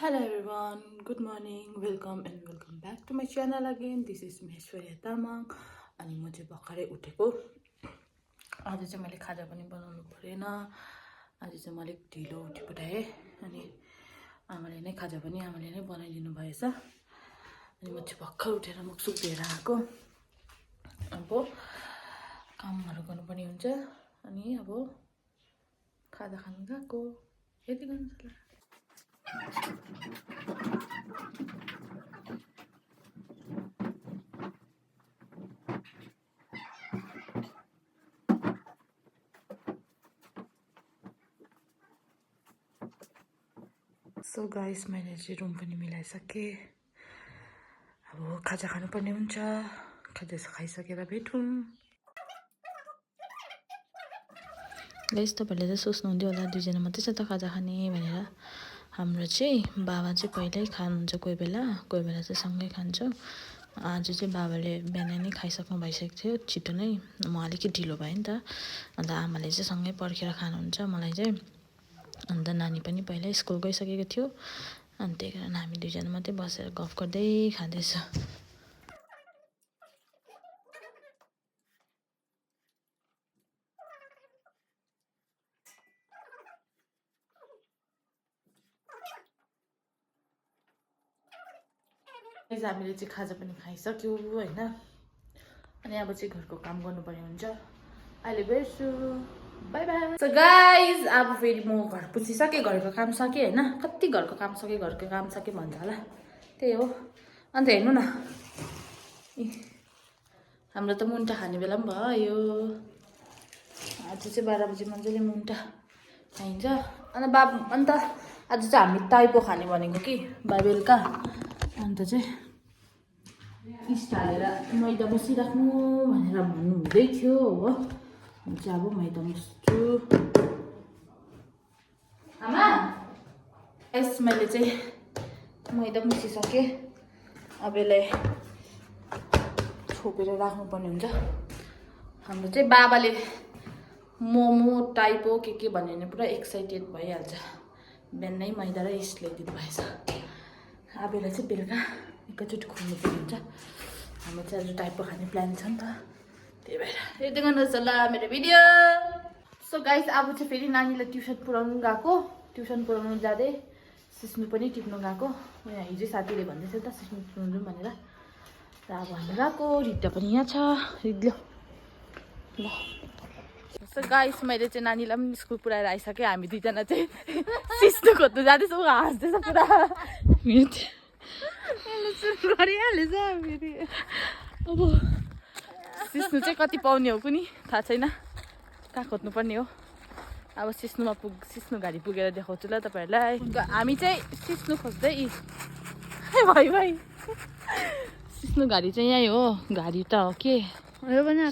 Hello everyone, good morning, welcome and welcome back to my channel again. This is Maheshwarya Tamang अनि म चाहिँ भर्खरै उठेको। आज चाहिँ मैले खाजा पनि बनाउनु परेन। आज चाहिँ मैले ढिलो उठि पठाएँ अनि आमाले नै खाजा पनि आमाले नै बनाइदिनु भएछ। अनि म चाहिँ भर्खर उठेर मुखसुख धुएर आएको। अब कामहरू गर्नुपर्ने हुन्छ अनि अब खाजा खानु गएको। यति गर्नुहोस् ल। सो गाइस मैले चाहिँ रुम पनि मिलाइसकेँ। अब खाजा खानुपर्ने हुन्छ। खाजा खाइसकेर भेटौँ। गाइस तपाईँहरूले चाहिँ सोच्नुहुन्थ्यो होला दुईजना मात्रै छ त खाजा खाने भनेर। हाम्रो चाहिँ बाबा चाहिँ पहिल्यै खानुहुन्छ कोही बेला चाहिँ सँगै खान्छौँ। आज चाहिँ बाबाले बिहान नै खाइसक्नु भइसकेको थियो छिटो नै। म अलिकति ढिलो भएँ नि त। अन्त आमाले चाहिँ सँगै पर्खेर खानुहुन्छ मलाई चाहिँ। अन्त नानी पनि पहिल्यै स्कुल गइसकेको थियो। अनि त्यही कारण हामी दुईजना मात्रै बसेर गफ गर्दै खाँदैछ। हामीले चाहिँ खाजा पनि खाइसक्यो होइन। अनि अब चाहिँ घरको काम गर्नुपर्ने हुन्छ। अहिले भेट्छु, बाई बाई। सो गाइज अब फेरि म घर पुछिसकेँ, घरको काम सकेँ होइन। कति घरको काम सकेँ भन्छ होला, त्यही हो। अन्त हेर्नु न, हाम्रो त मुन्टा खाने बेला पनि भयो। आज चाहिँ 12 बजी मजाले मुन्टा खाइन्छ। अन्त आज चाहिँ हामी टाइपो खाने भनेको कि बेलुका। अन्त चाहिँ इस्ट हालेर मैदा बसिराख्नु भनेर भन्नुहुँदै थियो हो। म चाहिँ अब मैदा मुस्छु। आमा यस मैले चाहिँ मैदा मुसिसकेँ। अब यसलाई छोपेर राख्नुपर्ने हुन्छ। हाम्रो चाहिँ बाबाले मोमो टाइपो के भन्यो भने पुरा एक्साइटेड भइहाल्छ। बिहानै मैदा र इस्ट ल्याइदिनु भएछ। अब यसलाई चाहिँ बेलुका एकैचोटि खोल्नुपर्ने हुन्छ। हाम्रो चाहिँ आज टाइपो खाने प्लान छ नि त, त्यही भएर यति गर्नुहोस् ल मेरो भिडियो। सो गाइस अब चाहिँ फेरि नानीलाई ट्युसन पुऱ्याउनु गएको। ट्युसन पुऱ्याउनु जाँदै सिस्नु पनि टिप्नु गएको। यहाँ हिजो साथीले भन्दै थियो त सिस्नु टिप्नु जाउँ भनेर। र अब हामी गएको। रिद्धा पनि यहाँ छ। रिद्लो ल। सो गाइस मैले चाहिँ नानीलाई पनि स्कुल पुऱ्याएर आइसकेँ। हामी दुईजना चाहिँ सिस्नु खोज्नु जाँदैछौँ। हाँस्दैछ पुरा। गरिहालेछ फेरि। अब सिस्नु चाहिँ कति पाउने हो कुनी थाहा छैन। कहाँ खोज्नुपर्ने हो। अब सिस्नु घारी पुगेर देखाउँछु ल तपाईँहरूलाई। हामी चाहिँ सिस्नु खोज्दै भाइ सिस्नु घारी चाहिँ यहीँ हो। घारी त हो के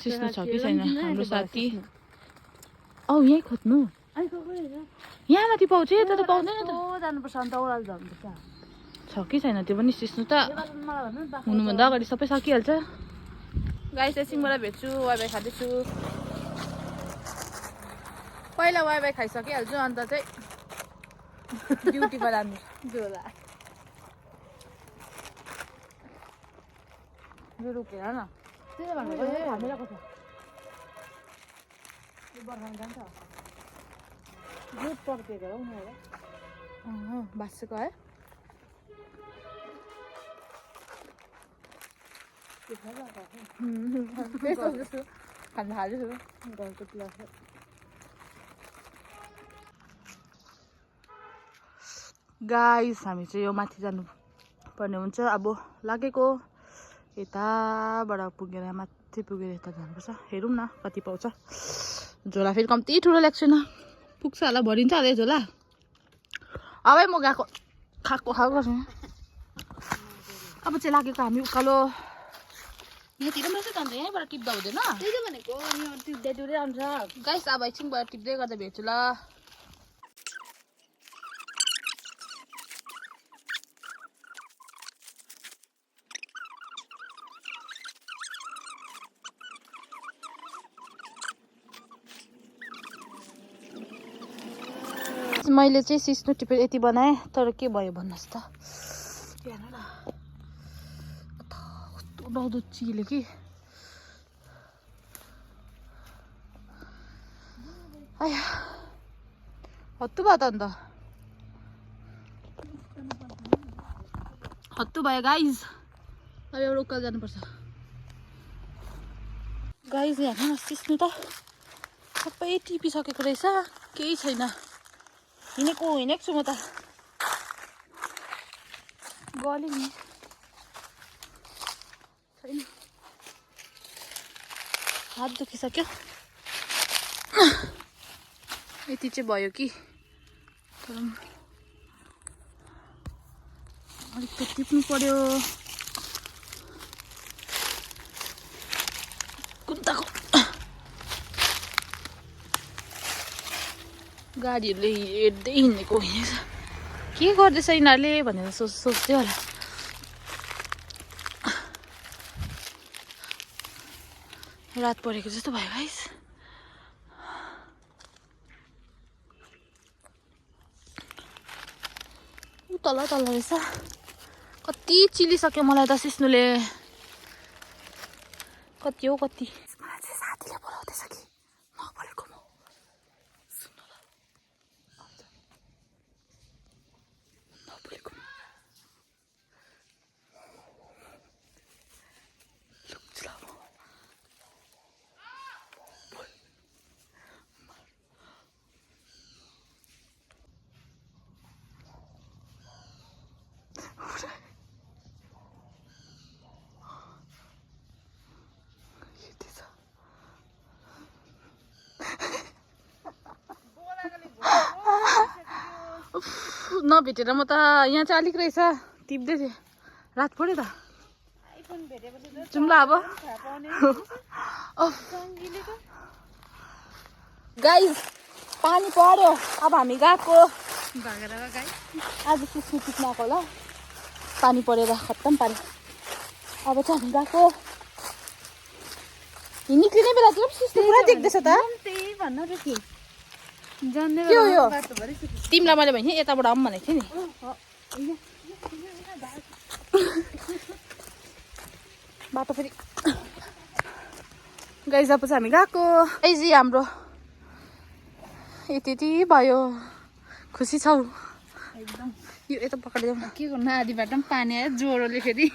सिस्नु छ कि छैन हाम्रो साथी। औ यहीँ खोज्नु। यहाँ माथि पाउँछ यता त पाउँदैन त। जानुपर्छ अन्त ओह्रालो झर्नुपर्छ। छ कि छैन त्यो पनि सिस्नु त हुनुभन्दा अगाडि सबै सकिहाल्छ। गाइस एकछिनबाट भेट्छु। वाइवाई खाँदैछु। पहिला वाइवाई खाइसकिहाल्छु अन्त चाहिँ ड्युटीमा जानु जोला। यो रुकेर न त्यही भनेको हामीलाई कता यो बर्खामा जान्छ दुध पर्केको हो उनीहरू बाँसेको है। खान थालेछु घरको प्लस। गाइस हामी चाहिँ यो माथि जानु पर्ने हुन्छ। अब लागेको यताबाट पुगेर माथि पुगेर यता जानुपर्छ। हेरौँ न कति पाउँछ। झोला फेरि कम्ती ठुलो ल्याएको छैन। पुग्छ होला भरिन्छ होला झोला। अब म गएको खाएको गर्छु। अब चाहिँ लागेको हामी उकालो यहाँतिर पनि रहेछ त। अन्त यहीँबाट टिप्दा हुँदैन त्यही त भनेको। टिप्दै आउँछ गाइस। अब एकछिनबाट टिप्दै गर्दा भेट्छु ल। मैले चाहिँ सिस्नु टिपेर यति बनाएँ तर के भयो भन्नुहोस् त हेर्नु न कस्तो डौदो चिले कि आया हत्तु भयो त अन्त हत्तु भयो गाइज अब एउटा उकालो जानुपर्छ गाइज हेर्नु न सिस्नु त सबै टिपिसकेको रहेछ केही छैन हिँडेको छु म त गल्यो नि छैन हात दुखिसक्यो यति चाहिँ भयो कि तर अलिक त टिप्नु पर्यो कुन्ताको गाडीहरूले हेर्दै हिँडेको हिँडेछ के गर्दैछ यिनीहरूले भनेर सोच्थ्यो होला रात परेको जस्तो भयो गाइस तल तल रहेछ कति चिलिसक्यो मलाई त सिस्नुले कति हो कति मलाई चाहिँ साथीले बोलाउँदैछ कि नबोलेको म सुन्नु ल नबोलेको नभेटेर म त यहाँ चाहिँ अलिक रहेछ टिप्दै थिएँ रात पऱ्यो त जुम्ला अब गाइस पानी पर्यो अब हामी गएको आज सिस्नु टिप्न आएको होला पानी परेर खत्तम पाऱ्यो अब चाहिँ हामी गएको निक्लिने बेलातिर सिस्नु पुरा देख्दैछ त त्यही भन्न त के हो यो तिमीलाई मैले भने यताबाट आऊँ भनेको थिएँ नि बाटो फेरि गाइस अब चाहिँ हामी गएको गाइजी हाम्रो यति भयो खुसी छौ एकदम यो यता पक्रिदेऊ के गर्नु आधी बाटो पनि पानी आयो ज्वरोले फेरि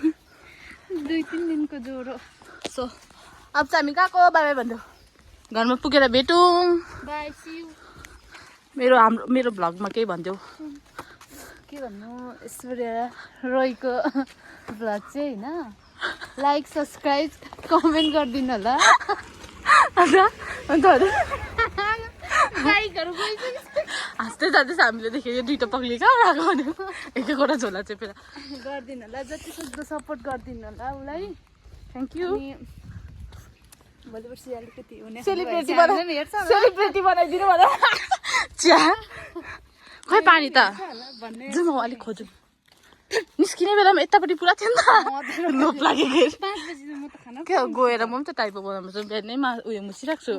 2-3 दिनको ज्वरो सो अब चाहिँ हामी गएको बाई बाई भन्नु घरमा पुगेर भेटौँ बाई सी यू मेरो भ्लगमा केही भन्थ्यौ के भन्नु रोईको भ्लग चाहिँ होइन लाइक सब्सक्राइब कमेन्ट गरिदिनु होला हाँस्दै जाँदैछ हामीले देखेँ यो दुइटा पक्ली कहाँ राखेको भने एकवटा झोला चेपेर गरिदिनु होला जति सक्दो सपोर्ट गरिदिनु होला उसलाई थ्याङ्क यू भोलि पर्सि अलिकति हुने सेलिब्रेटी बनाइदिनु होला चिया खै पानी त जाउँ म अलिक खोजौँ निस्किने बेलामा यतापट्टि पुरा थियो नि त लोभ लागेको के हो गएर म पनि त टाइपो बनाउनु पर्छ बिहानै उयो मुसिरहेको छु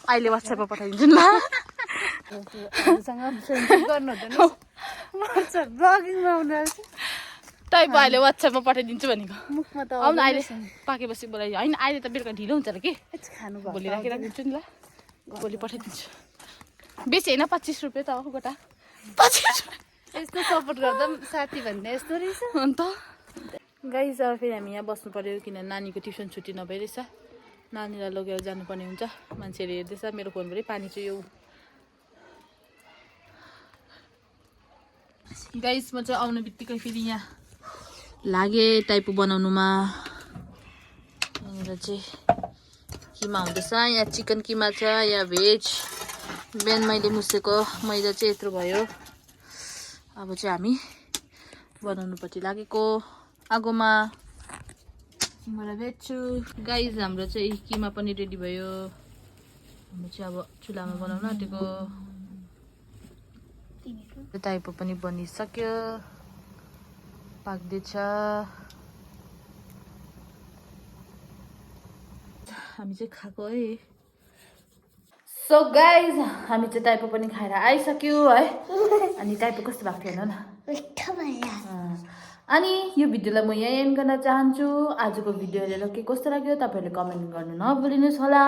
अहिले वाट्सएपमा पठाइदिन्छु नि ल टाइपो अहिले वाट्सएपमा पठाइदिन्छु भनेको आउनु अहिले पाकेपछि बोलाइदियो होइन अहिले त बेलुका ढिलो हुन्छ र कि भोलि राखिराखिदिन्छु नि ल भोलि पठाइदिन्छु बेसी होइन 25 रुपियाँ त हो गोटा 25 यस्तो सपोर्ट गर्दा पनि साथी भन्ने यस्तो रहेछ अन्त गाइस अब फेरि हामी यहाँ बस्नु पर्यो किन नानीको ट्युसन छुट्टी नभइरहेछ नानीलाई लगेर जानुपर्ने हुन्छ मान्छेले हेर्दैछ मेरो फोनबाटै पानी चाहिँ यो गाइस म चाहिँ आउनु बित्तिकै फेरि यहाँ लागे टाइपो बनाउनुमा यहाँनिर चाहिँ किमा हुँदैछ यहाँ चिकन किमा छ यहाँ भेज बिहान मैले मुसेको मैदा चाहिँ यत्रो भयो अब चाहिँ हामी बनाउनुपट्टि लागेको आगोमा सिमरा बेच्छु गाइस हाम्रो चाहिँ किमा पनि रेडी भयो हामी चाहिँ अब चुल्हामा बनाउन आँटेको टाइपो पनि बनिसक्यो पाक्दैछ हामी चाहिँ खाएको है सो गाइज हामी चाहिँ टाइपो पनि खाएर आइसक्यो है अनि टाइपो कस्तो भएको थियो न अनि यो भिडियोलाई म यहाँ एन्ड गर्न चाहन्छु आजको भिडियो हेरेर के कस्तो लाग्यो तपाईँहरूले कमेन्ट गर्नु नभुलिनुहोस् होला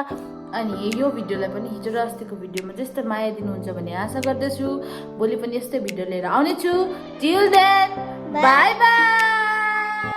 अनि यो भिडियोलाई पनि हिजो र अस्तिको भिडियोमा जस्तो माया दिनुहुन्छ भन्ने आशा गर्दछु भोलि पनि यस्तै भिडियो लिएर आउने छु टिल देन बाई बाई